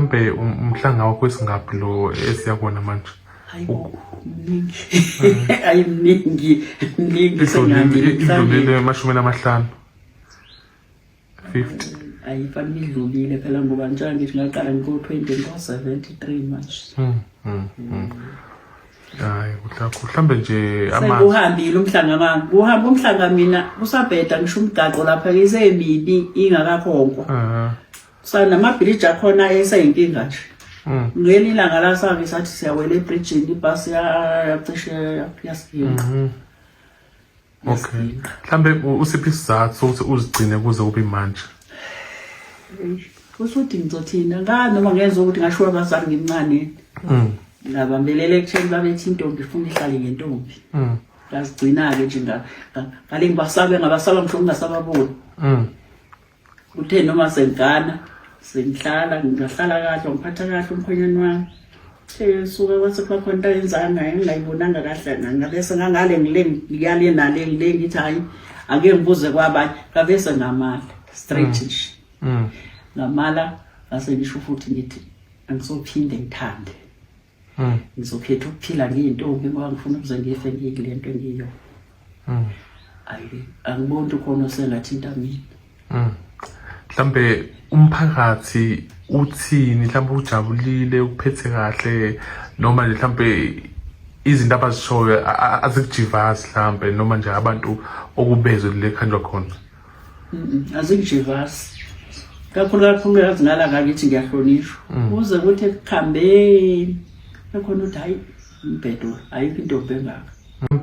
Mbe umhlanga wakho esingaphi lo esiya kuwona manje? Hayibo, mningi. Hayi mningi, mningi Idlulile idlulile emashumini amahlanu. 50. Ayifani idlulile phela ngoba njengoba ngithi ngaqala ngo-20 ngo-73 manje. Hayi kuhle kakhulu. Mhlambe nje ama Sekuhambile umhlanga wami. Kuhamba umhlanga mina kusabheda ngisho umgaqo lapha isemibi ingakakhonkwa. Eh. Sa namabhriji akhona eseyinkinga nje. Ngelinye ilanga la sake sathi siyawela ebrijini ibhasi yacishe yasiginqa. Okay. Mhlambe usiphi isizathu sokuthi uzigcine kuze kube manje? Usuthi ngizothina ngani noma ngezwa ukuthi ngashiwa abazali ngimncane. Ngabambelela ekutheni babethi intombi ifuna ihlale ngentombi. Ngazigcina-ke nje ngale ngibasabe ngabasaba ngisho ngingasababoni. Kuthe noma sengigana sengihlala ngingahlala kahle ngiphatha kahle umkhwenyane wami. Suka kwase kuba khona into ayenzayo engingayibonanga kahle ngabese ngangale ngile ngiyale nale ngile ngithi hhayi ake ngibuze kwabanye ngabese ngamala straight nje. Ngamala ngase ngisho futhi ngithi angisophinde ngithande. Ngizokhetha ukuphila ngiyintombi ngoba ngifuna ukuze ngife ngiyile nto engiyiyona. Ayi angiboni ukuthi ukhona osengathinta mina. Mhlambe umphakathi uthini mhlambe ujabulile ukuphethe kahle noma nje mhlambe izinto abazishoyo azikujivazi mhlambe noma nje abantu okubezwe le khanjwa khona. Azikujivazi. Kakhulu kakhulu yazi ngala ngakithi ngiyahlonishwa. Kuze kuthi ekuhambeni ekhona uthi hayi umbhedo ayikho intombi engaka.